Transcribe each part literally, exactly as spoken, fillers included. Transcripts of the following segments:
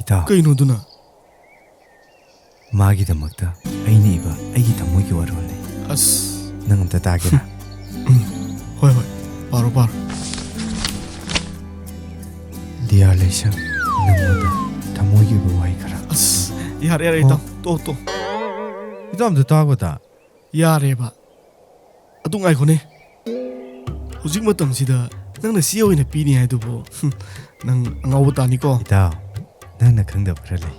ꯏꯇꯥꯎ꯫ ꯀꯩꯅꯣꯗꯨꯅ? ꯃꯥꯒꯤꯗꯃꯛꯇ ꯑꯩꯅ ꯏꯕ ꯑꯩꯒꯤ ꯊꯃꯣꯏꯒꯤ ꯋꯥꯔꯣꯜꯅꯤ꯫ ꯑꯁ꯫ ꯅꯪ ꯑꯝꯇ ꯇꯥꯒꯦꯔꯥ? ꯎꯝ꯫ ꯍꯣꯏ, ꯍꯣꯏ꯫ ꯄꯥꯔꯣ, ꯄꯥꯔꯣ꯫ ꯗꯤꯌꯥꯔ ꯂꯩꯁꯪ, ꯅꯪꯉꯣꯟꯗ ꯊꯃꯣꯏꯒꯤ ꯑꯣꯏꯕ ꯋꯥꯍꯩ ꯈꯔ꯫ ꯑꯁ, ꯌꯥꯔꯦ, ꯌꯥꯔꯦ, ꯏꯇꯥꯎ꯫ ꯑꯣ꯫ ꯇꯣꯛ, ꯇꯣꯛ꯫ ꯏꯇꯥꯎ ꯑꯝꯇ ꯇꯥꯒꯣꯗ꯫ ꯌꯥꯔꯦꯕ꯫ ꯑꯗꯨ ꯉꯥꯏꯈꯣꯅꯦ꯫ ꯍꯧꯖꯤꯛ ꯃꯇꯝꯁꯤꯗ ꯅꯪꯅ ꯆꯦ ꯑꯣꯏꯅ ꯄꯤꯅꯤ ꯍꯥꯏꯗꯨꯕꯨ, ꯍꯨꯝ, ꯅꯪ ꯑꯉꯥꯎꯕ ꯇꯥꯅꯤꯀꯣ꯫ ꯏꯇꯥꯎ, ꯅꯪꯅ ꯈꯪꯗꯕ ꯈꯔ ꯂꯩ꯫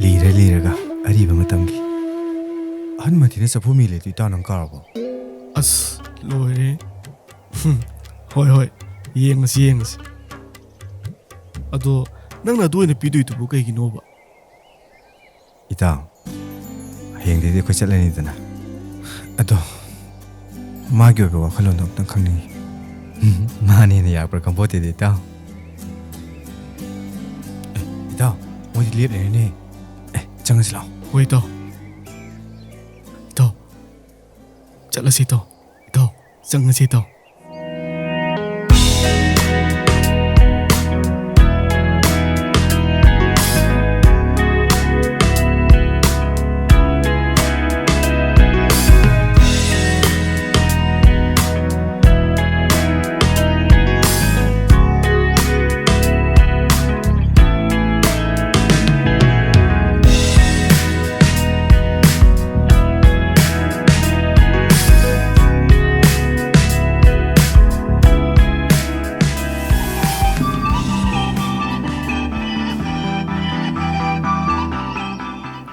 ꯂꯤꯔ ꯂꯤꯔꯒ ꯑꯔꯤꯕ ꯃꯇꯝꯒꯤ ꯑꯍꯟ ꯃꯟꯇ꯭ꯔꯤꯅ ꯆꯐꯨ ꯃꯦꯜꯂꯦꯗꯨ ꯏꯇꯥꯎ ꯅꯪ ꯀꯥꯎꯔꯕꯣ? ꯑꯁ, ꯂꯣꯏꯔꯦ꯫ ꯍꯨꯝ, ꯍꯣꯏ, ꯍꯣꯏ, ꯌꯦꯡꯉꯁꯤ, ꯌꯦꯡꯉꯁꯤ꯫ ꯑꯗꯣ ꯅꯪꯅ ꯑꯗꯨ ꯑꯣꯏꯅ ꯄꯤꯗꯣꯏꯗꯨꯕꯨ ꯀꯩꯒꯤꯅꯣꯕ? ꯏꯇꯥꯎ, ꯍꯌꯦꯡꯗꯩꯗꯤ ꯑꯩꯈꯣꯏ ꯆꯠꯂꯅꯤꯗꯅ꯫ ꯑꯗꯣ ꯃꯥꯒꯤ ꯑꯣꯏꯕ ꯋꯥꯈꯜꯂꯣꯟꯗꯣ ꯑꯝꯇꯪ ꯈꯪꯅꯤꯡꯉꯤ꯫ ꯃꯥꯅ ꯍꯦꯟꯅ ꯌꯥꯔꯛꯄ꯭ꯔꯥ ꯈꯪꯄꯣꯠꯇꯦꯗ, ꯏꯇꯥꯎ꯫ ꯑꯦ, ꯏꯇꯥꯎ, ꯃꯣꯏꯗꯤ ꯂꯦꯞ ꯂꯩꯔꯦꯅꯦ꯫ ꯑꯦ, ꯆꯪꯉꯁꯤ ꯂꯥꯎ꯫ ꯍꯣꯏ, ꯏꯇꯥꯎ꯫ ꯏꯇꯥꯎ, ꯆꯠꯂꯁꯤ, ꯏꯇꯥꯎ꯫ ꯏꯇꯥꯎ, ꯆꯪꯉꯁꯤ, ꯏꯇꯥꯎ꯫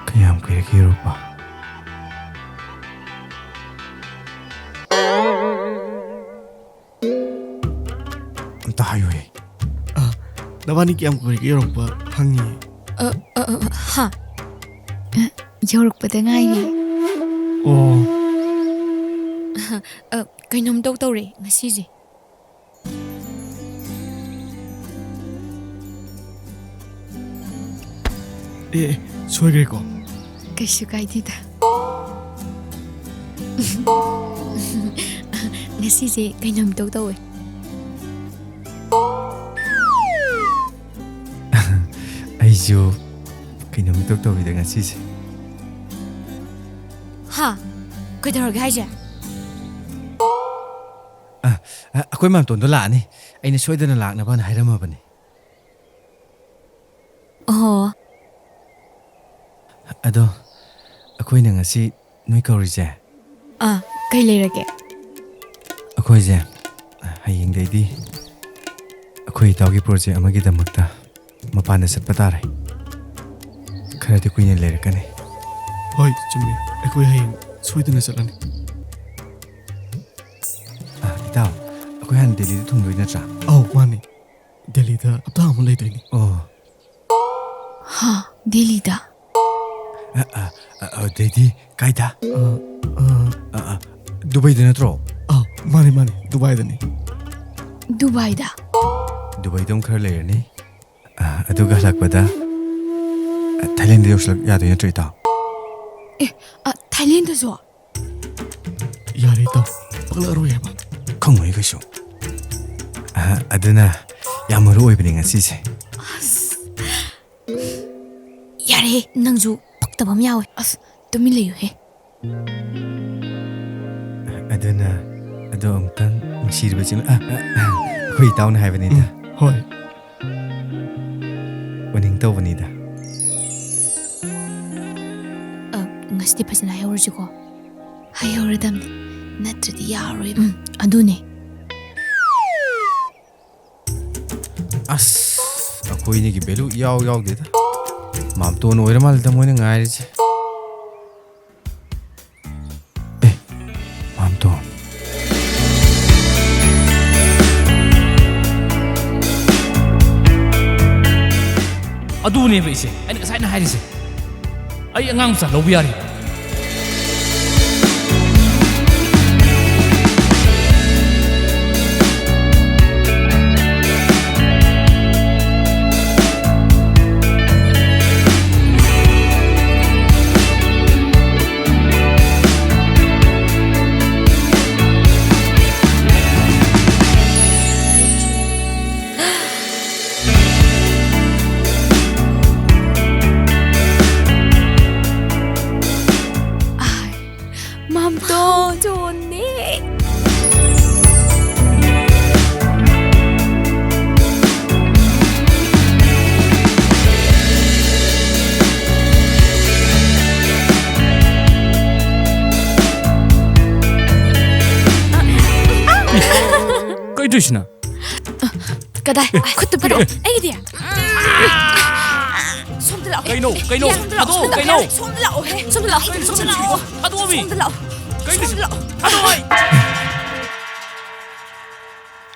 ꯀꯌꯥꯝ ꯀꯨꯏꯔꯒꯦ ꯌꯧꯔꯛꯄ? ꯑꯝꯇ ꯍꯥꯏꯌꯨꯍꯦ꯫ ꯑ, ꯅꯕꯥꯅꯤ ꯀꯌꯥꯝ ꯀꯨꯏꯔꯒꯦ ꯌꯧꯔꯛꯄ ꯍꯪꯉꯤ? ꯑ, ꯑ, ꯑ, ꯍꯥ? ꯑ, ꯌꯧꯔꯛꯄꯗ ꯉꯥꯏꯔꯤ꯫ ꯑꯣ꯫ ꯑ, ꯀꯩꯅꯣꯝ ꯏꯇꯧ ꯇꯧꯔꯦ ꯉꯁꯤꯁꯦ꯫ ꯑꯦ, ꯑꯦ, ꯁꯣꯏꯒ꯭ꯔꯦꯀꯣ꯫ ꯀꯩꯁꯨ ꯀꯥꯏꯗꯦꯗ꯫ ꯉꯁꯤꯁꯦ ꯀꯩꯅꯣꯝ ꯏꯇꯧ ꯇꯧꯋꯦ꯫ ꯑꯌꯨ, ꯀꯩꯅꯣꯝ ꯏꯇꯧ ꯇꯧꯋꯤꯗ ꯉꯁꯤꯁꯦ꯫ ꯍꯥ? ꯀꯩꯗꯧꯔꯒꯦ ꯍꯥꯏꯁꯦ? ꯑ, ꯑ, ꯑꯩꯈꯣꯏ ꯃꯥꯝꯇꯣꯟꯗꯣ ꯂꯥꯛꯑꯅꯤ꯫ ꯑꯩꯅ ꯁꯣꯏꯗꯅ ꯂꯥꯛꯅꯕꯅ ꯍꯥꯏꯔꯝꯃꯕꯅꯤ꯫ ꯑꯣꯍꯣ꯫ ꯑꯗꯣ, ꯑꯩꯈꯣꯏꯅ ꯉꯁꯤ ꯅꯣꯏ ꯀꯧꯔꯤꯁꯦ? ꯑꯥ, ꯀꯩ ꯂꯩꯔꯒꯦ? ꯑꯩꯈꯣꯏꯁꯦ ꯍꯌꯦꯡꯗꯩꯗꯤ ꯑꯩꯈꯣꯏ ꯏꯇꯥꯎꯒꯤ ꯄ꯭ꯔꯣꯖꯦꯛ ꯑꯃꯒꯤꯗꯃꯛꯇ ꯃꯄꯥꯟꯗ ꯆꯠꯄ ꯇꯥꯔꯦ꯫ ꯈꯔꯗꯤ ꯀꯨꯏꯅ ꯂꯩꯔꯛꯀꯅꯤ꯫ ꯍꯣꯏ, ꯆꯨꯝꯃꯤ꯫ ꯑꯩꯈꯣꯏ ꯍꯌꯦꯡ ꯁꯣꯏꯗꯅ ꯆꯠꯂꯅꯤ꯫ ꯑ, ꯏꯇꯥꯎ, ꯑꯩꯈꯣꯏ ꯍꯥꯟꯅ ꯗꯦꯜꯂꯤꯗ ꯊꯨꯡꯗꯣꯏ ꯅꯠꯇ꯭ꯔꯥ? ꯑꯧ, ꯃꯥꯅꯤ꯫ ꯗꯦꯜꯂꯤꯗ ꯍꯞꯇꯥ ꯑꯃ ꯂꯩꯗꯣꯏꯅꯤ꯫ ꯑꯣ꯫ ꯍꯥ? ꯗꯦꯜꯂꯤꯗ? ꯑ, ꯑ, ꯑ, ꯑꯗꯩꯗꯤ ꯀꯥꯏꯗ? ꯑ, ꯑ꯫ ꯑ, ꯑ, ꯗꯨꯕꯩꯗ ꯅꯠꯇ꯭ꯔꯣ? ꯑꯧ, ꯃꯥꯅꯤ, ꯃꯥꯅꯤ, ꯗꯨꯕꯥꯏꯗꯅꯤ꯫ ꯗꯨꯕꯥꯏꯗ? ꯗꯨꯕꯥꯏꯗ ꯑꯃꯨꯛ ꯈꯔ ꯂꯩꯔꯅꯤ꯫ ꯑ, ꯑꯗꯨꯒ ꯍꯜꯂꯛꯄꯗ, ꯑ, ꯊꯥꯏꯂꯦꯟꯗ ꯌꯧꯁꯤꯜꯂꯛ ꯌꯥꯗꯣꯏ ꯅꯠꯇ꯭ꯔꯣ, ꯏꯇꯥꯎ? ꯑꯦ, ꯑ, ꯊꯥꯏꯂꯦꯟꯗꯁꯨ? ꯌꯥꯔꯦ, ꯏꯇꯥꯎ꯫ ꯄꯛꯂꯛꯑꯔꯣꯏ ꯍꯥꯏꯕ꯫ ꯈꯪꯉꯣꯏ ꯀꯩꯁꯨ꯫ ꯑ, ꯑꯗꯨꯅ ꯌꯥꯝ ꯃꯔꯨ ꯑꯣꯏꯕꯅꯦ ꯉꯁꯤꯁꯦ꯫ ꯑꯁ꯫ ꯌꯥꯔꯦ, ꯅꯪꯁꯨ ꯄꯛꯇꯕ ꯑꯃ ꯌꯥꯎꯋꯦ꯫ ꯑꯁ, ꯇꯨꯃꯤꯟ ꯂꯩꯌꯨꯍꯦ꯫ ꯑꯗꯨꯅ, ꯑꯗꯣ ꯑꯃꯨꯛꯇꯪ ꯅꯨꯡꯁꯤꯔꯕ ꯏꯆꯦ-, ꯑ, ꯑ, ꯑ, ꯑꯩꯈꯣꯏ ꯏꯇꯥꯎꯅ ꯍꯥꯏꯕꯅꯤꯗ꯫ ꯎꯝ, ꯍꯣꯏ꯫ ꯎꯅꯤꯡ ꯇꯧꯕꯅꯤꯗ꯫ ꯑ, ꯉꯁꯤꯗꯤ ꯐꯖꯅ ꯍꯥꯏꯍꯧꯔꯁꯤꯀꯣ꯫ ꯍꯥꯏꯍꯧꯔꯗꯝꯅꯤ, ꯅꯠꯇ꯭ꯔꯗꯤ ꯌꯥꯔꯣꯏꯕ꯫ ꯎꯝ, ꯑꯗꯨꯅꯦ꯫ ꯑꯁ, ꯑꯩꯈꯣꯏ ꯑꯅꯤꯒꯤ value ꯏꯌꯥꯎ ꯌꯥꯎꯗꯦꯗ꯫ ꯃꯥꯝꯇꯣꯟ ꯑꯣꯏꯔ ꯃꯥꯜꯂꯦꯗ ꯃꯣꯏꯅ ꯉꯥꯏꯔꯤꯁꯦ꯫ ꯑꯦ, ꯃꯥꯝꯇꯣꯟ꯫ ꯑꯗꯨꯅꯦꯕ ꯏꯆꯦ, ꯑꯩꯅ ꯉꯁꯥꯏꯅ ꯍꯥꯏꯔꯤꯁꯦ꯫ ꯑꯩ ꯑꯉꯥꯡ ꯃꯆꯥ ꯂꯧꯕ ꯌꯥꯔꯤꯕ? ꯇꯧꯏꯁꯤꯅ? ꯀꯗꯥꯏ? ꯈꯨꯠꯇ ꯄꯤꯔꯛꯑꯣ꯫ ꯑꯩꯒꯤꯗꯤ꯫ ꯁꯣꯝꯗ ꯂꯥꯛꯑꯣ꯫ ꯀꯩꯅꯣ? ꯀꯩꯅꯣ? ꯁꯣꯝꯗ ꯂꯥꯛꯑꯣ꯫ ꯊꯥꯗꯣꯛꯑꯣ, ꯁꯣꯝꯗ ꯀꯩꯅꯣ? ꯂꯥꯛꯑꯣ꯫ ꯁꯣꯝꯗ ꯂꯥꯛꯑꯣ꯫ ꯁꯣꯝꯗ ꯂꯥꯛꯑꯣ꯫ ꯀꯩꯅꯣ? ꯁꯣꯝꯗ ꯂꯥꯛꯑꯣ꯫ ꯊꯥꯗꯣꯛꯑꯣꯃꯤ꯫ ꯁꯣꯝꯗ ꯂꯥꯛꯑꯣ꯫ ꯀꯩꯅꯣ? ꯁꯣꯝꯗ ꯂꯥꯛꯑꯣ꯫ ꯊꯥꯗꯣꯛꯑꯣ ꯑꯩ꯫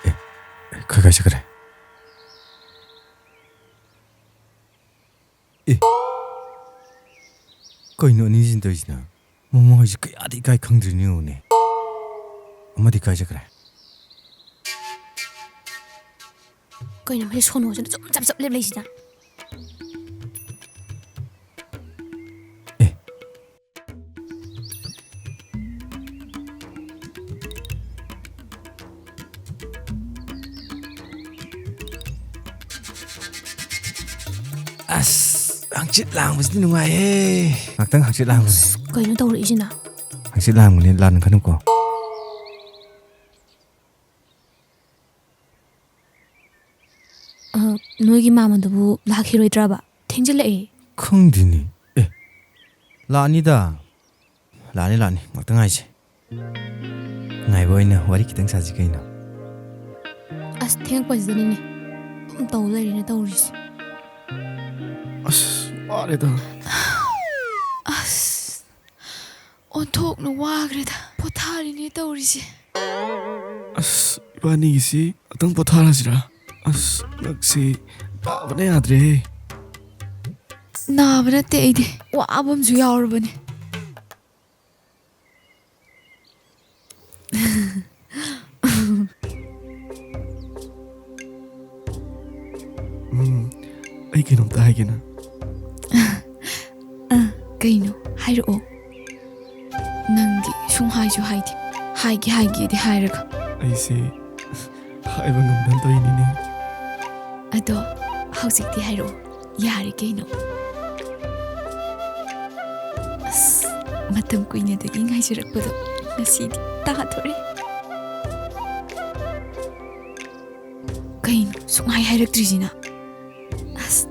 ꯑꯦ, ꯀꯥꯏ, ꯀꯥꯏ ꯆꯠꯈ꯭ꯔꯦ? ꯑꯦ, ꯀꯩꯅꯣ ꯑꯅꯤꯁꯤꯅ ꯇꯧꯔꯤꯁꯤꯅ? ꯃꯃꯥ ꯍꯣꯏꯁꯦ ꯀꯌꯥꯗꯤ ꯏꯀꯥꯏ ꯈꯪꯗ꯭ꯔꯤꯅꯣ ꯌꯦꯡꯉꯨꯅꯦ꯫ ꯑꯃꯗꯤ ꯀꯥꯏ ꯆꯠꯈ꯭ꯔꯦ? ꯀꯩꯅꯣ ꯃꯁꯤ ꯁꯣꯅꯣꯁꯤꯅ ꯆꯨꯝ ꯆꯞ ꯆꯞ ꯂꯦꯞ ꯂꯩꯁꯤꯅ? ꯑꯦ꯫ ꯑꯁ, ꯍꯪꯆꯤꯠ ꯂꯥꯡꯕꯁꯤꯗꯤ ꯅꯨꯡꯉꯥꯏꯍꯦ꯫ ꯉꯥꯛꯇꯪ ꯍꯪꯆꯤꯠ ꯂꯥꯡꯕꯅꯦ꯫ ꯑꯁ, ꯀꯩꯅꯣ ꯇꯧꯔꯛꯏꯁꯤꯅ? ꯍꯪꯆꯤꯠ ꯂꯥꯡꯕꯅꯦ, ꯂꯥꯟ ꯈꯟꯅꯨꯀꯣ꯫ ꯑ, ꯅꯣꯏꯒꯤ ꯃꯥꯝꯃꯗꯨꯕꯨ ꯂꯥꯛꯈꯤꯔꯣꯏꯗ꯭ꯔꯕ? ꯊꯦꯡꯖꯤꯜꯂꯛꯑꯦ꯫ ꯈꯪꯗꯦꯅꯦ꯫ ꯑꯦ, ꯂꯥꯛꯑꯅꯤꯗ꯫ ꯂꯥꯛꯑꯅꯤ, ꯂꯥꯛꯑꯅꯤ꯫ ꯉꯥꯛꯇ ꯉꯥꯏꯁꯦ꯫ ꯉꯥꯏꯕ ꯑꯣꯏꯅ ꯋꯥꯔꯤ ꯈꯤꯇꯪ ꯁꯥꯁꯤ ꯀꯩꯅꯣ? ꯑꯁ, ꯊꯦꯡꯉꯛꯄꯁꯤꯗꯅꯤꯅꯦ꯫ ꯑꯗꯨꯝ ꯇꯧ ꯂꯩꯔꯦꯅꯦ ꯇꯧꯔꯤꯁꯦ꯫ ꯑꯁ, ꯋꯥꯔꯦꯗ꯫ ꯑꯁ, ꯑꯣꯟꯊꯣꯛꯅ ꯋꯥꯈ꯭ꯔꯦꯗ꯫ ꯄꯣꯊꯥꯔꯤꯅꯦ ꯇꯧꯔꯤꯁꯦ꯫ ꯑꯁ, ꯏꯕꯥꯅꯤꯒꯤꯁꯤ ꯉꯥꯛꯇꯪ ꯄꯣꯊꯥꯔꯁꯤꯔꯥ? ꯑꯁ, ꯉꯛꯁꯤ ꯅꯥꯕꯅ ꯌꯥꯗ꯭ꯔꯦꯍꯦ꯫ ꯅꯥꯕ ꯅꯠꯇꯦ, ꯑꯩꯗꯤ ꯋꯥꯕ ꯑꯃꯁꯨ ꯌꯥꯎꯔꯕꯅꯦ꯫ ꯎꯝ, ꯑꯩ ꯀꯩꯅꯣꯝꯇ ꯍꯥꯏꯒꯦꯅ꯫ ꯑ, ꯀꯩꯅꯣ? ꯍꯥꯏꯔꯛꯑꯣ꯫ ꯅꯪꯗꯤ ꯁꯨꯡꯍꯥꯏꯁꯨ ꯍꯥꯏꯗꯦ꯫ ꯍꯥꯏꯒꯦ ꯍꯥꯏꯒꯦꯗꯤ ꯍꯥꯏꯔꯒ꯫ ꯑꯩꯁꯦ ꯍꯥꯏꯕ ꯉꯝꯗꯅ ꯇꯧꯔꯤꯅꯤꯅꯦ꯫ ꯑꯗꯣ ꯍꯧꯖꯤꯛꯇꯤ ꯍꯥꯏꯔꯛꯑꯣ꯫ ꯌꯥꯔꯦ ꯀꯩꯅꯣ꯫ ꯑꯁ, ꯃꯇꯝ ꯀꯨꯏꯅꯗꯒꯤ ꯉꯥꯏꯖꯔꯛꯄꯗꯣ ꯉꯁꯤꯗꯤ ꯇꯥꯗꯣꯔꯦ꯫ ꯀꯩꯅꯣ ꯁꯨꯡꯍꯥꯏ ꯍꯥꯏꯔꯛꯇ꯭ꯔꯤꯁꯤꯅ? ꯑꯁ,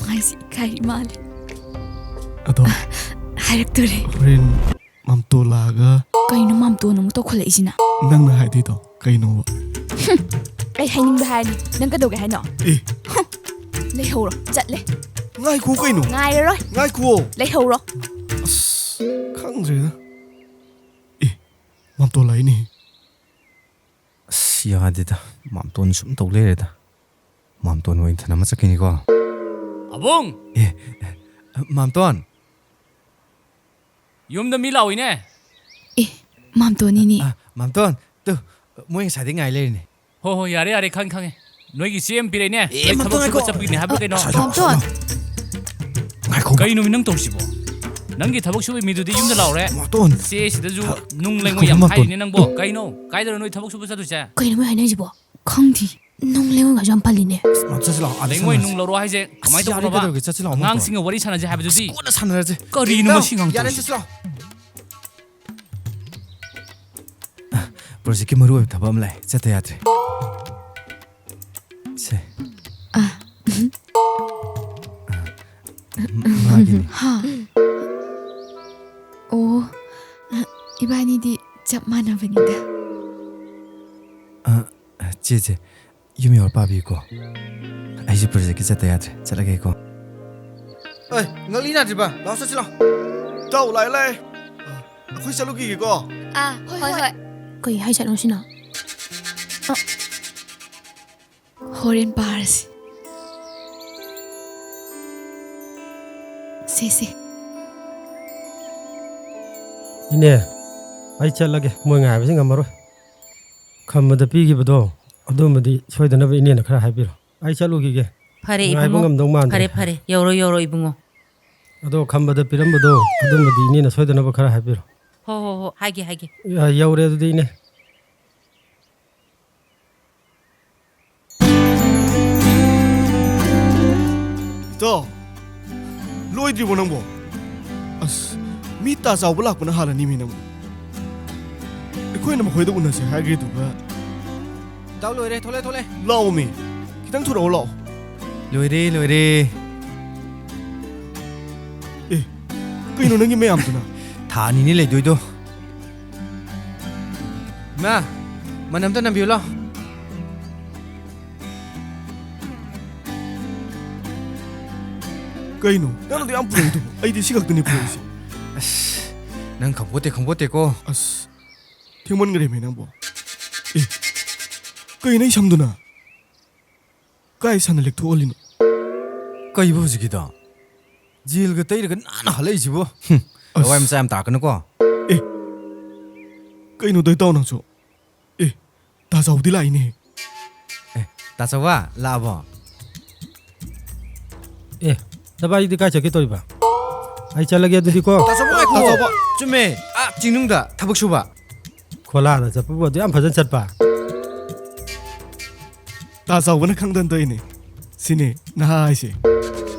ꯃꯥꯏꯁꯤ ꯏꯀꯥꯏꯔꯤ ꯃꯥꯜꯂꯦ꯫ ꯑꯗꯣ ꯍꯥꯏꯔꯛꯇꯣꯔꯦ꯫ ꯍꯣꯔꯦꯟ ꯃꯥꯝꯇꯣ ꯂꯥꯛꯑꯒ꯫ ꯀꯩꯅꯣ ꯃꯥꯝꯇꯣꯅ ꯑꯃꯨꯛ ꯇꯧꯈꯠꯂꯛꯏꯁꯤꯅ? ꯅꯪꯅ ꯍꯥꯏꯗꯣꯏꯗꯣ꯫ ꯀꯩꯅꯣꯕ? ꯑꯩ ꯍꯥꯏꯅꯤꯡꯕ ꯍꯥꯏꯔꯅꯤ꯫ ꯅꯪ ꯀꯩꯗꯧꯒꯦ ꯍꯥꯏꯅꯣ? ꯑꯦ꯫ ꯂꯩꯍꯧꯔꯣ꯫ ꯆꯠꯂꯦ꯫ ꯉꯥꯏꯈꯣ ꯀꯩꯅꯣ? ꯉꯥꯏꯔꯔꯣꯏ꯫ ꯉꯥꯏꯈꯨꯑꯣ꯫ ꯂꯩꯍꯧꯔꯣ꯫ ꯑꯁ, ꯈꯪꯗ꯭ꯔꯦꯗ꯫ ꯑꯦ, ꯃꯥꯝꯇꯣꯟ ꯂꯥꯛꯏꯅꯦ꯫ ꯑꯁ, ꯌꯥꯗꯦꯗ꯫ ꯃꯥꯝꯇꯣꯟ ꯁꯨꯝ ꯇꯧ ꯂꯩꯔꯦꯗ꯫ ꯃꯥꯝꯇꯣꯟ ꯑꯣꯏꯅ ꯊꯅꯝꯃ ꯆꯠꯈꯤꯅꯤꯀꯣ꯫ ꯑꯕꯨꯡ! ꯑꯦ, ꯃꯥꯝꯇꯣꯟ! ꯌꯨꯝꯗ ꯃꯤ ꯂꯥꯛꯎꯏꯅꯦ꯫ ꯑꯦ, ꯃꯥꯝꯇꯣꯟꯅꯤꯅꯦ꯫ ꯑ, ꯃꯥꯝꯇꯣꯟ, ꯇꯨ, ꯃꯣꯏ ꯉꯁꯥꯏꯗꯩ ꯉꯥꯏ ꯂꯩꯔꯤꯅꯦ꯫ ꯍꯣ, ꯍꯣ, ꯌꯥꯔꯦ, ꯌꯥꯔꯦ, ꯈꯪꯉꯦ, ꯈꯪꯉꯦ꯫ ꯅꯣꯏꯒꯤ ꯆꯦ ꯑꯃ ꯄꯤꯔꯛꯏꯅꯦ꯫ ꯑꯦ, ꯅꯣꯏ ꯃꯥꯝꯇꯣꯟ, ꯊꯕꯛ ꯁꯨꯕ ꯉꯥꯏꯈꯣ꯫ ꯆꯠꯄꯒꯤꯅꯦ ꯍꯥꯏꯕ꯭ꯔꯥ ꯀꯩꯅꯣ? ꯑ, ꯃꯥꯝꯇꯣꯟ꯫ ꯉꯥꯏꯈꯣ꯫ ꯀꯩꯅꯣꯃꯤ ꯅꯪ ꯇꯧꯔꯤꯁꯤꯕꯣ? ꯅꯪꯒꯤ ꯊꯕꯛ ꯁꯨꯕ ꯃꯤꯗꯨꯗꯤ ꯌꯨꯝꯗ ꯂꯥꯎꯔꯦ꯫ ꯃꯥꯝꯇꯣꯟ꯫ ꯆꯦꯁꯤꯗꯁꯨ ꯍ-, ꯅꯨꯡ ꯂꯩꯉꯣꯏ ꯉꯥꯏꯈꯣ, ꯌꯥꯝ ꯃꯥꯝꯇꯣꯟ꯫ ꯍꯥꯏꯔꯤꯅꯦ ꯅꯪꯕꯣ꯫ ꯀꯩꯅꯣ? ꯀꯥꯏꯗꯅꯣ ꯅꯣꯏ ꯊꯕꯛ ꯁꯨꯕ ꯆꯠꯇꯣꯏꯁꯦ? ꯀꯩꯅꯣ ꯃꯣꯏ ꯍꯥꯏꯅꯔꯤꯁꯤꯕꯣ? ꯈꯪꯗꯦ꯫ ꯅꯨꯡ ꯂꯩꯉꯣꯏꯒꯁꯨ ꯌꯥꯝ ꯄꯜꯂꯤꯅꯦ꯫ ꯑꯁ, ꯃꯥꯝꯇꯣꯟ, ꯆꯠꯁꯤ ꯂꯥꯛꯑꯣ, ꯑꯥꯗ ꯂꯩꯉꯣꯏ ꯆꯠꯁꯤ ꯅꯨꯡ ꯂꯥꯛꯑꯣ꯫ ꯂꯧꯔꯣ ꯍꯥꯏꯁꯦ ꯑꯁ, ꯀꯃꯥꯏꯅ ꯌꯥꯔꯦ, ꯇꯧꯕꯅꯣꯕ? ꯀꯩꯗꯧꯔꯒꯦ? ꯆꯠꯁꯤ ꯂꯥꯛꯑꯣ, ꯃꯥꯝꯇꯣꯟ꯫ ꯑꯉꯥꯡꯁꯤꯡꯒ ꯋꯥꯔꯤ ꯁꯥꯟꯅꯁꯦ ꯍꯥꯏꯕꯗꯨꯗꯤ꯫ ꯑꯁ, ꯀꯣꯟꯅ ꯁꯥꯟꯅꯔꯁꯦ꯫ ꯀꯔꯤꯅꯣ ꯏꯅꯥꯎ, ꯃꯁꯤ ꯑꯉꯥꯡ ꯌꯥꯔꯦ, ꯇꯧꯔꯤꯁꯦ? ꯆꯠꯁꯤ ꯂꯥꯛꯑꯣ꯫ ꯄ꯭ꯔꯣꯖꯦꯛꯀꯤ ꯃꯔꯨ ꯑꯣꯏꯕ ꯊꯕꯛ ꯑꯃ ꯂꯩ, ꯆꯠꯇ ꯌꯥꯗ꯭ꯔꯦ꯫ ꯁꯦ꯫ ꯑ꯫ ꯃꯥꯒꯤꯅꯤ꯫ ꯍꯥ꯫ ꯑꯣ, ꯏꯕꯥꯅꯤꯗꯤ ꯆꯞ ꯃꯥꯟꯅꯕꯅꯤꯗ꯫ ꯑ, ꯆꯦ, ꯆꯦ, ꯌꯨꯝ ꯌꯧꯔ ꯄꯥꯕꯤꯌꯨꯀꯣ꯫ ꯑꯩꯁꯦ ꯄ꯭ꯔꯣꯖꯦꯛꯀꯤ ꯆꯠꯇ ꯌꯥꯗ꯭ꯔꯦ꯫ ꯆꯠꯂꯒꯦꯀꯣ꯫ ꯑꯦ, ꯉꯛꯂꯤ ꯅꯥꯗ꯭ꯔꯤꯕ? ꯂꯥꯛꯑꯣ, ꯆꯠꯁꯤ ꯂꯥꯛꯑꯣ꯫ ꯏꯇꯥꯎ, ꯂꯥꯛꯑꯦ, ꯂꯥꯛꯑꯦ꯫ ꯑꯩꯈꯣꯏ ꯆꯠꯂꯨꯈꯤꯒꯦꯀꯣ꯫ ꯑꯥ, ꯍꯣꯏ, ꯍꯣꯏ, ꯍꯣꯏ꯫ ꯀꯩ ꯍꯥꯏ ꯆꯠꯅꯣ ꯁꯤꯅ? ꯑ, ꯍꯣꯔꯦꯟ ꯄꯥꯔꯁꯤ꯫ ꯁꯦ, ꯁꯦ꯫ ꯏꯅꯦ, ꯑꯩ ꯆꯠꯂꯒꯦ꯫ ꯃꯣꯏ ꯉꯥꯏꯕꯁꯤ ꯉꯝꯃꯔꯣꯏ꯫ ꯈꯝꯕꯗ ꯄꯤꯈꯤꯕꯗꯣ, ꯑꯗꯨꯃꯗꯤ ꯁꯣꯏꯗꯅꯕ ꯏꯅꯦꯅ ꯈꯔ ꯍꯥꯏꯕꯤꯔꯣ꯫ ꯑꯩ ꯆꯠꯂꯨꯈꯤꯒꯦ꯫ ꯐꯔꯦ, ꯉꯥꯏꯕ ꯏꯕꯨꯡꯉꯣ꯫ ꯉꯝꯗꯧ ꯃꯥꯟꯗ꯭ꯔꯦ꯫ ꯐꯔꯦ, ꯐꯔꯦ꯫ ꯌꯧꯔꯣ, ꯌꯧꯔꯣ, ꯏꯕꯨꯡꯉꯣ꯫ ꯑꯗꯣ ꯈꯝꯕꯗ ꯄꯤꯔꯝꯕꯗꯣ, ꯑꯗꯨꯃꯗꯤ ꯏꯅꯦꯅ ꯁꯣꯏꯗꯅꯕ ꯈꯔ ꯍꯥꯏꯕꯤꯔꯣ꯫ ꯍꯣ, ꯍꯣ, ꯍꯣ꯫ ꯍꯥꯏꯒꯦ, ꯍꯥꯏꯒꯦ꯫ ꯌ-, ꯌꯧꯔꯦ ꯑꯗꯨꯗꯤ, ꯏꯅꯦ꯫ ꯏꯇꯥꯎ, ꯂꯣꯏꯗ꯭ꯔꯤꯕꯣ ꯅꯪꯕꯣ? ꯑꯁ, ꯃꯤ ꯇꯥ ꯆꯥꯎꯕ ꯂꯥꯛꯄꯅ ꯍꯥꯜꯂꯅꯤꯃꯤ ꯅꯪꯕꯨ꯫ ꯑꯩꯈꯣꯏꯅ ꯃꯈꯣꯏꯗ ꯎꯅꯁꯦ ꯍꯥꯏꯈ꯭ꯔꯤꯗꯨꯒ꯫ ꯏꯇꯥꯎ, ꯂꯣꯏꯔꯦ꯫ ꯊꯣꯛꯂꯛꯑꯦ, ꯊꯣꯛꯂꯛꯑꯦ꯫ ꯂꯥꯛꯑꯣꯃꯤ, ꯈꯤꯇꯪ ꯊꯨꯔꯛꯑꯣ, ꯂꯥꯛꯑꯣ꯫ ꯂꯣꯏꯔꯦ, ꯂꯣꯏꯔꯦ꯫ ꯑꯦ, ꯀꯩꯅꯣ ꯅꯪꯒꯤ ꯃꯌꯥꯝꯗꯨꯅ? ꯊꯥ ꯑꯅꯤꯅꯤ ꯂꯩꯗꯣꯏꯗꯣ꯫ ꯏꯃꯥ, ꯃꯅꯝꯇ ꯅꯝꯕꯤꯌꯨ ꯂꯥꯎ꯫ ꯀꯩꯅꯣ? ꯅꯪꯅꯗꯤ ꯌꯥꯝ ꯄꯨꯔꯛꯏꯗꯨꯕꯨ? ꯑꯩꯗꯤ ꯁꯤ ꯈꯛꯇꯅꯤ ꯄꯨꯔꯛꯏꯁꯦ꯫ ꯑꯁ, ꯅꯪ ꯈꯪꯄꯣꯠꯇꯦ, ꯈꯪꯄꯣꯠꯇꯦꯀꯣ꯫ ꯑꯁ, ꯊꯦꯡꯃꯟꯈ꯭ꯔꯦꯃꯦ ꯅꯪꯕꯣ꯫ ꯑꯦ, ꯀꯩꯅꯣ ꯑꯩ ꯁꯝꯗꯨꯅ? ꯀꯥꯏ ꯁꯥꯟꯅ ꯂꯦꯛꯊꯣꯛꯍꯜꯂꯤꯅꯣ? ꯀꯩꯕꯨ ꯍꯧꯖꯤꯛꯀꯤꯗꯣ? ꯖꯦꯜꯒ ꯇꯩꯔꯒ ꯅꯥꯟꯅ ꯍꯜꯂꯛꯏꯁꯤꯕꯨ? ꯍꯨꯝ, ꯑꯁ꯫ ꯂꯋꯥꯏ ꯃꯆꯥ ꯌꯥꯝ ꯇꯥꯔꯛꯀꯅꯨꯀꯣ꯫ ꯑꯦ, ꯀꯩꯅꯣ ꯇꯧꯏ ꯇꯥꯎ ꯅꯪꯁꯨ? ꯑꯦ, ꯇꯥ ꯆꯥꯎꯕꯗꯤ ꯂꯥꯛꯏꯅꯦ꯫ ꯑꯦ, ꯇꯥ ꯆꯥꯎꯕ, ꯂꯥꯛꯑꯕꯣ? ꯑꯦ, ꯅꯕꯥꯏꯗꯤ ꯀꯥꯏ ꯆꯠꯀꯦ ꯇꯧꯔꯤꯕ? ꯑꯩ ꯆꯠꯂꯒꯦ ꯑꯗꯨꯗꯤꯀꯣ꯫ ꯇꯥ ꯆꯥꯎꯕ, ꯉꯥꯏꯈꯣ꯫ ꯇꯥ ꯆꯥꯎꯕ꯫ ꯆꯨꯝꯃꯦ, ꯑꯥ ꯆꯤꯡꯅꯨꯡꯗ ꯊꯕꯛ ꯁꯨꯕ꯫ ꯈꯣꯂꯥꯅ ꯆꯠꯄꯕꯨ ꯑꯗꯨ ꯌꯥꯝ ꯐꯖꯅ ꯆꯠꯄ? ꯇꯥ ꯆꯥꯎꯕꯅ ꯈꯪꯗꯅ ꯇꯧꯏꯅꯦ꯫ ꯁꯤꯅꯦ ꯅꯍꯥ ꯍꯥꯏꯁꯦ꯫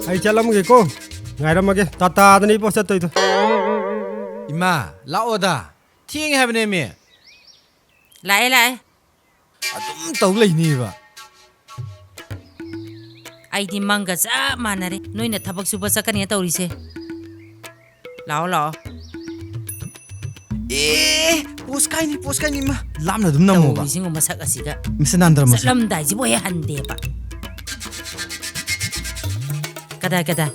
ꯑꯩ ꯆꯠꯂꯝꯒꯦꯀꯣ꯫ ꯉꯥꯏꯔꯝꯃꯒꯦ꯫ ꯇꯥꯇꯥꯗꯅꯦ ꯏꯕꯣ ꯆꯠꯇꯣꯏꯗꯣ꯫ ꯏꯃꯥ, ꯂꯥꯛꯑꯣꯗ꯫ ꯊꯦꯡꯉꯦ ꯍꯥꯏꯕꯅꯦꯃꯤ꯫ ꯂꯥꯛꯑꯦ, ꯂꯥꯛꯑꯦ꯫ ꯑꯗꯨꯝ ꯇꯧ ꯂꯩꯅꯤꯕ꯫ ꯑꯩꯗꯤ ꯃꯪꯒ ꯆꯞ ꯃꯥꯟꯅꯔꯦ, ꯅꯣꯏꯅ ꯊꯕꯛ ꯁꯨꯕ ꯆꯠꯀꯅꯤ ꯇꯧꯔꯤꯁꯦ꯫ ꯂꯥꯛꯑꯣ, ꯂꯥꯛꯑꯣ꯫ ꯑꯦ, ꯄꯣꯁ ꯀꯥꯏꯅꯤ, ꯄꯣꯁ ꯀꯥꯏꯅꯤ, ꯏꯃꯥ꯫ ꯂꯥꯞꯅ ꯑꯗꯨꯝ ꯅꯝꯃꯣꯕ꯫ ꯇꯧꯔꯤꯁꯤꯡꯕꯨ ꯃꯁꯛ ꯑꯁꯤꯒ꯫ ꯃꯤꯁꯇꯔ ꯅꯥꯟꯗ꯭ꯔꯃꯁꯦ꯫ ꯆꯠꯂꯝꯗꯥꯏꯁꯤꯕꯨ ꯍꯦꯛ ꯍꯟꯗꯦꯕ꯫ ꯀꯗꯥꯏ, ꯀꯗꯥꯏ?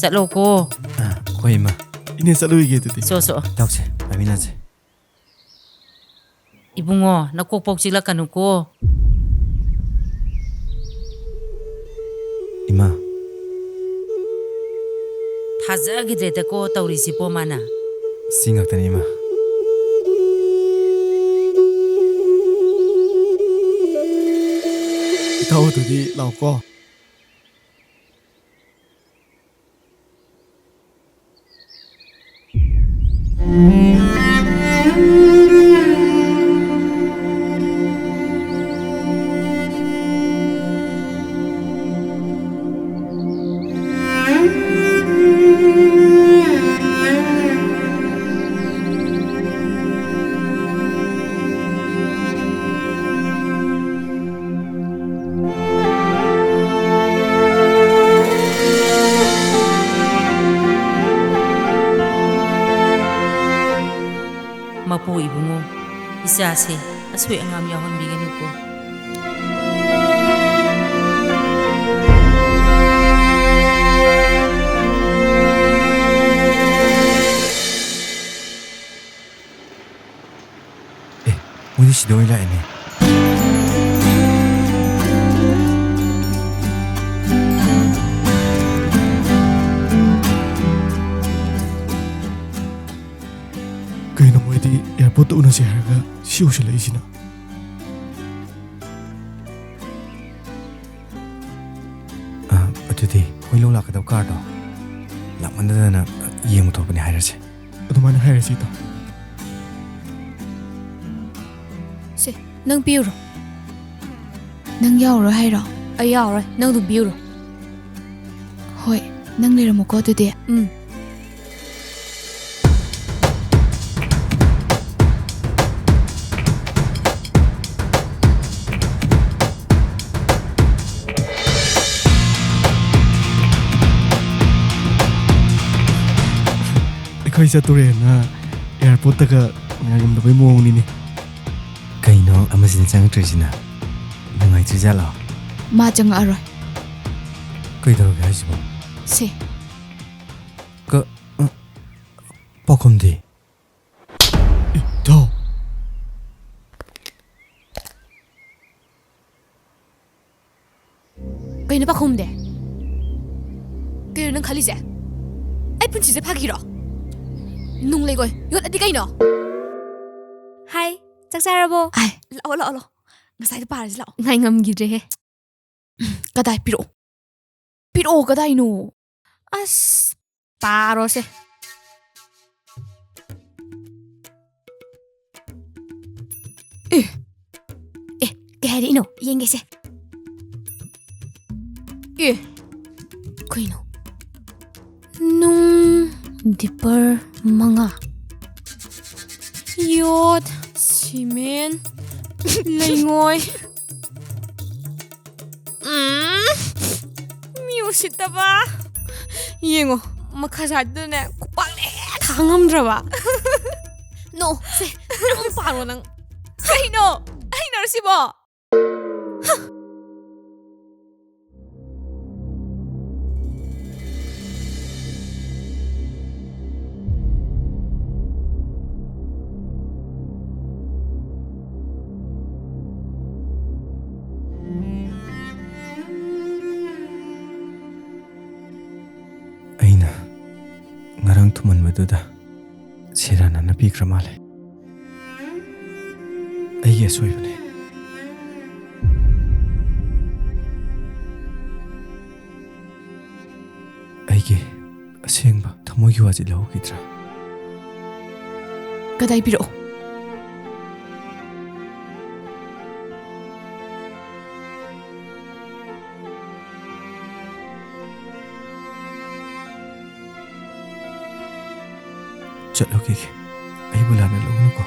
ꯆꯠꯂꯣꯀꯣ꯫ ꯑ, ꯍꯣꯏ, ꯏꯃꯥ꯫ ꯏꯅꯦ, ꯆꯠꯂꯨꯈꯤꯒꯦ ꯑꯗꯨꯗꯤ꯫ ꯆꯣ, ꯆꯣ꯫ ꯌꯥꯎꯁꯦ, ꯄꯥꯏꯃꯤꯟꯅꯁꯦ꯫ ꯏꯕꯨꯡꯉꯣ, ꯅꯀꯣꯛ ꯄꯣꯛ ꯆꯤꯛꯂꯛꯀꯅꯨꯀꯣ꯫ ꯏꯃꯥ꯫ ꯊꯥꯖꯈꯤꯗ꯭ꯔꯦꯗꯀꯣ ꯇꯧꯔꯤꯁꯤꯕꯣ ꯃꯥꯅ꯫ ꯁꯤ ꯉꯥꯛꯇꯅꯤ, ꯏꯃꯥ꯫ ꯏꯇꯥꯎ, ꯑꯗꯨꯗꯤ ꯂꯥꯛꯑꯣꯀꯣ꯫ ꯏꯆꯥꯁꯦ ꯑꯁꯣꯏ ꯑꯉꯥꯝ ꯌꯥꯎꯍꯟꯕꯤꯒꯅꯨꯀꯣ꯫ ꯑꯦ, ꯃꯣꯏꯗꯤ ꯁꯤꯗ ꯑꯣꯏꯅ ꯂꯥꯛꯑꯦꯅꯦ꯫ ꯀꯩꯅꯣ ꯃꯣꯏꯗꯤ ꯑꯦꯌꯥꯔꯄꯣꯔꯠꯇ ꯎꯅꯁꯦ ꯍꯥꯏꯔꯒ ꯁꯤ ꯎꯁꯤꯜꯂꯛꯏꯁꯤꯅ? ꯑ, ꯑꯗꯨꯗꯤ ꯑꯩꯈꯣꯏ ꯂꯧ ꯂꯥꯛꯀꯗꯕ ꯀꯥꯔꯗꯣ ꯂꯥꯛꯃꯟꯗꯗꯅ ꯌꯦꯡꯕ ꯊꯣꯛꯄꯅꯤ ꯍꯥꯏꯔꯁꯦ꯫ ꯑꯗꯨꯃꯥꯏꯅ ꯍꯥꯏꯔꯁꯤ ꯏꯇꯥꯎ꯫ ꯁꯦ, ꯅꯪ ꯄꯤꯔꯨꯔꯣ꯫ ꯅꯪ ꯌꯥꯎꯔꯣꯏ ꯍꯥꯏꯔꯣ? ꯑꯩ ꯌꯥꯎꯔꯣꯏ, ꯅꯪ ꯑꯗꯨꯝ ꯄꯤꯔꯨꯔꯣ꯫ ꯍꯣꯏ, ꯅꯪ ꯂꯩꯔꯝꯃꯨꯀꯣ ꯑꯗꯨꯗꯤ꯫ ꯎꯝ꯫ ꯑꯩꯈꯣꯏ ꯆꯠꯇꯣꯔꯦꯅ ꯑꯦꯌꯥꯔꯄꯣꯔꯠꯇꯒ ꯉꯥꯏꯔꯝꯗꯕꯩ ꯃꯑꯣꯡꯅꯤꯅꯦ꯫ ꯀꯩꯅꯣ ꯑꯃꯁꯤꯅ ꯆꯪꯉꯛꯇ꯭ꯔꯤꯁꯤꯅ? ꯅꯨꯡꯉꯥꯏꯇ꯭ꯔꯤꯖꯥꯠꯂꯣ? ꯃꯥ ꯆꯪꯉꯛꯑꯔꯣꯏ꯫ ꯀꯩꯗꯧꯔꯒꯦ ꯍꯥꯏꯁꯤꯕꯣ? ꯁꯦ꯫ ꯀ-, ꯑ, ꯄꯥꯎꯈꯨꯝꯗꯤ? ꯏꯊꯧ꯫ ꯀꯩꯅꯣ ꯄꯥꯈꯨꯝꯗꯦ? ꯀꯩꯅꯣ ꯅꯪ ꯈꯜꯂꯤꯁꯦ? ꯑꯩ ꯄꯨꯟꯁꯤꯁꯦ ꯐꯥꯒꯤꯔꯣ? ꯅꯨꯡ ꯂꯩꯒꯣꯏ ꯌꯣꯠꯂꯗꯤ ꯀꯩꯅꯣ? ꯍꯥꯏ, ꯆꯥꯛ ꯆꯥꯔꯕꯣ? ꯑꯥꯏ, ꯂꯥꯛꯑꯣ, ꯂꯥꯛꯑꯣ, ꯂꯥꯛꯑꯣ꯫ ꯉꯁꯥꯏꯗꯣ ꯄꯥꯔꯁꯤ ꯂꯥꯛꯑꯣ꯫ ꯉꯥꯏ ꯉꯝꯈꯤꯗ꯭ꯔꯦꯍꯦ꯫ ꯀꯗꯥꯏ ꯄꯤꯔꯛꯑꯣ? ꯄꯤꯔꯛꯑꯣ, ꯀꯗꯥꯏꯅꯣ? ꯑꯁ, ꯄꯥꯔꯣꯁꯦ꯫ ꯑꯦ, ꯑꯦ, ꯀꯩ ꯍꯥꯏꯔꯛꯏꯅꯣ? ꯌꯦꯡꯒꯦꯁꯦ꯫ ꯑꯦ, ꯀꯩꯅꯣ? ꯅꯨꯡ ꯗꯤꯄꯔ ꯃꯉꯥ꯫ ꯌꯣꯠ, ꯁꯤꯃꯦꯟ, ꯂꯩꯉꯣꯏ꯫ ꯎꯝ, ꯃꯤ ꯎꯁꯤꯠꯇꯕ꯫ ꯌꯦꯡꯉꯣ, ꯃꯈꯥ ꯁꯥꯏꯗꯨꯗꯅꯦ ꯈꯨꯄꯥꯛꯅ ꯍꯦꯛ ꯊꯥꯡ ꯉꯝꯗ꯭ꯔꯕ꯫ ꯅꯣ, ꯁꯦ, ꯅꯪ ꯄꯥꯔꯣ ꯅꯪ꯫ ꯀꯩꯅꯣ? ꯑꯩꯅꯔꯣ ꯁꯤꯕꯣ? ꯑꯩꯅ ꯉꯔꯥꯡ ꯊꯨꯝꯍꯟꯕꯗꯨꯗ ꯁꯦꯔꯥꯟꯅꯅ ꯄꯤꯈ꯭ꯔ ꯃꯥꯜꯂꯦ꯫ ꯑꯩꯒꯤ ꯑꯁꯣꯏꯕꯅꯦ꯫ ꯑꯩꯒꯤ ꯑꯁꯦꯡꯕ ꯊꯃꯣꯏꯒꯤ ꯋꯥꯁꯤ ꯂꯧꯍꯧꯈꯤꯗ꯭ꯔꯥ? ꯀꯗꯥꯏ ꯄꯤꯔꯛꯑꯣ? ꯆꯠꯂꯨꯈꯤꯒꯦ꯫ ꯑꯩꯕꯨ ꯂꯥꯟꯅ ꯂꯧꯒꯅꯨꯀꯣ꯫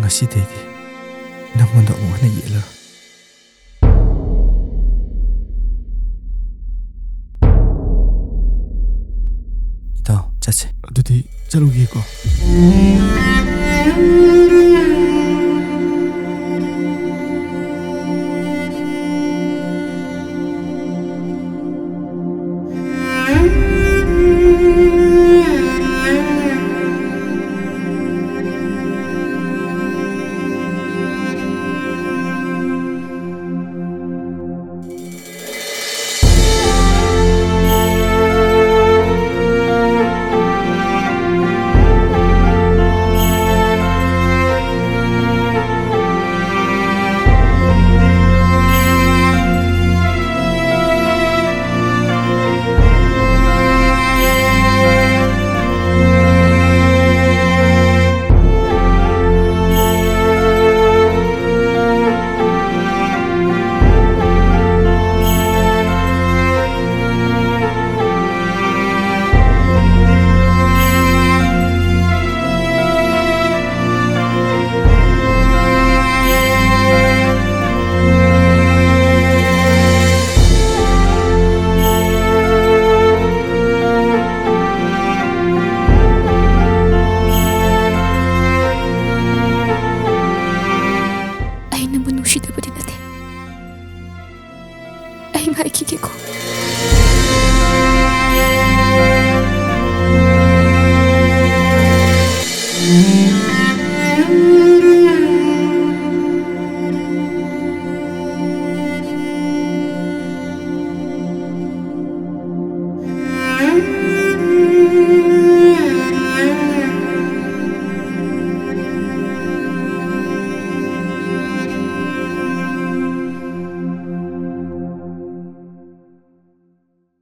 ꯉꯁꯤꯗꯩꯗꯤ ꯅꯪꯉꯣꯟꯗ ꯑꯃꯨꯛ ꯍꯟꯅ ꯌꯦꯠꯂꯔꯣꯏ꯫ ꯏꯇꯥꯎ, ꯆꯠꯁꯦ꯫ ꯑꯗꯨꯗꯤ ꯆꯠꯂꯨꯒꯦꯀꯣ꯫